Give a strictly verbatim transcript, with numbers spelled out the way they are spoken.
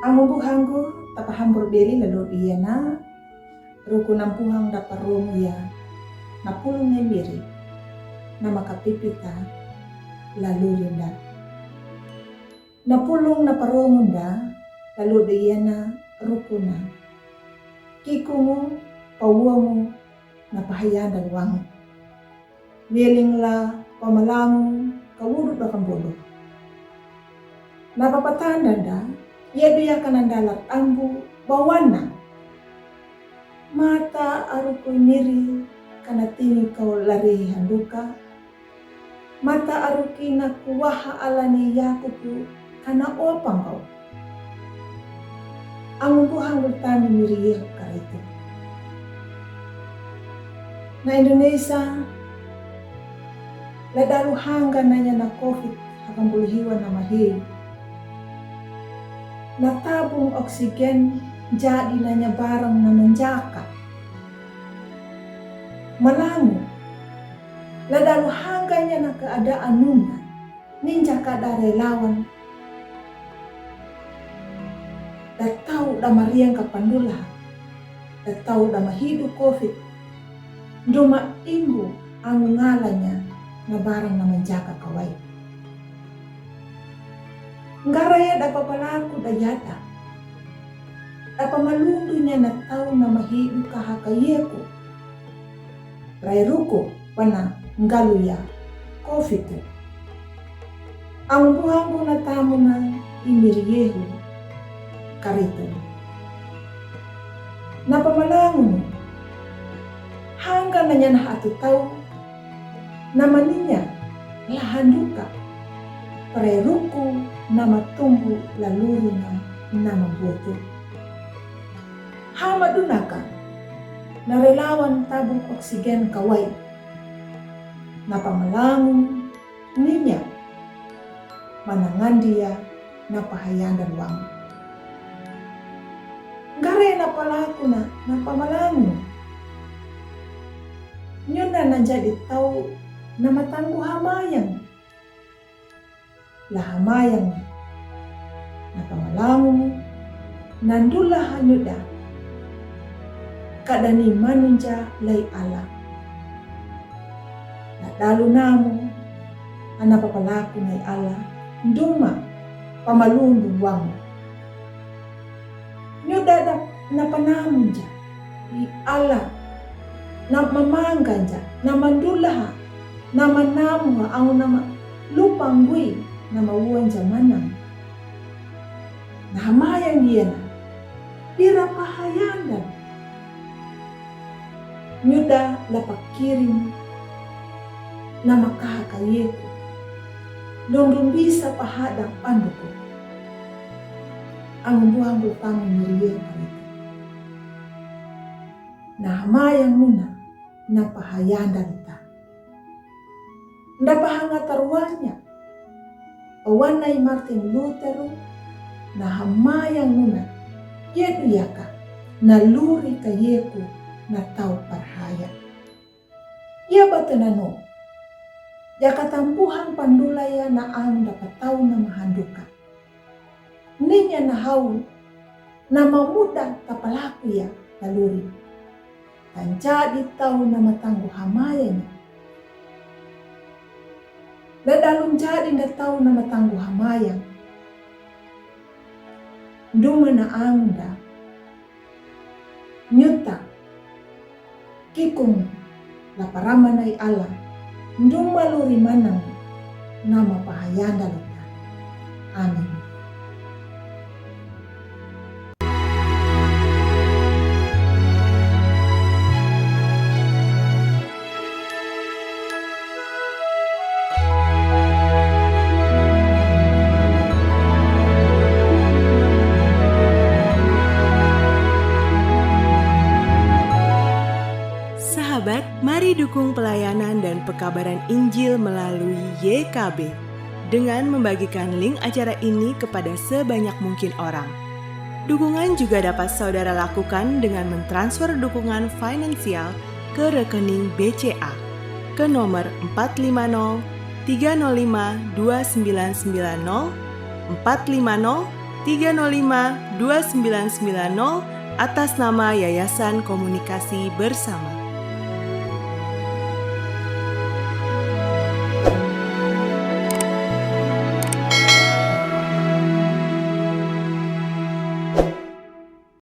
Amo buhanggu, tapahambur beli lalu diana, ruku nampuhang daparomu ya, napulung nembiri, namakapipita, lalu rinda. Napulung naparomu nda, lalu diana, rukuna. Kikumu, pawuamu, napahayanda luangu. Mieling la pamalangu kawudu bakambulu. Napapatanda nda, yedu yakananda lak ambu bawana. Mata aruku miri kana tini kau lari handuka. Mata aruki nakuwaha alani Yakubu kana opangau. Angu buhanggu tami miri Yehu karitu. Na Indonesia, ladalu hangga nanya na covid hakambuluhiwa na mahi. Na tabung oksigen jadi nanya barang na menjaka. Malangu, ladalu hangga nya na keadaan nuna. Ninja kada relawan. Da tau da mariang ka pandula. Da tau da mahidu covid. Duma imbu angu ngalanya na barang na menjaka kawai. Ngaraya da papalaku da yada. Da pamalundunya na tau na mahidu kahaka yeku. Rai ruku pana ngaluya covid. Ambu ambu na tamuna imir Yehu karitu. Na pamalangu hangga nanya na hatu tau na maninya lahanduka. Rai ruku na matumbu lalurina na mambutu. Hamadunaka na relawan tabung oksigen kawai. Na pamalangu ninya manangandia na pahayanda luang. Ngare na palakuna na pamalangu. Nyuna na jadi tau na matanggu hamayang. Lahamayang na pamalangu nandula hanyuda. Kadani manunja lai ala. Na dalu namu ana papalaku nai ala nduma pamalundu wamu. Nyuda na panamunja i ala na mamanganja na mandulaha na manamuha au na malupanggui na mawuanja manang. Na hamayang yena dira pahayanda. Nyuda lapakiring na makahaka yeku. Dondon bisa pahada panduku. Ambu ambu tamu miriye karitu. Na hamayang nuna na pahayanda rita. Nda pahanga taruanya. Awanai Martin Luther na hamayang nuna. Yedu yaka na luri ka yeku na tau parhaya. Ia batenano. Yaka tambuhan pandulaya na ang dapatau na mahanduka. Ninya na hau na mamuda tapalaku ya laluri. Tanjadi tau na matanggu hamayanya. Dadalun jadi nda tau na matanggu hamayang. Nduma na ang nda. Nyuta. Kikung, laparamanai ala, nduma luri manang, nama pahayanda leta. Amin. Sahabat, mari dukung pelayanan dan pekabaran Injil melalui Y K B dengan membagikan link acara ini kepada sebanyak mungkin orang. Dukungan juga dapat saudara lakukan dengan mentransfer dukungan finansial ke rekening B C A ke nomor empat lima nol tiga nol lima dua sembilan sembilan nol, empat lima nol tiga nol lima dua sembilan sembilan nol, atas nama Yayasan Komunikasi Bersama.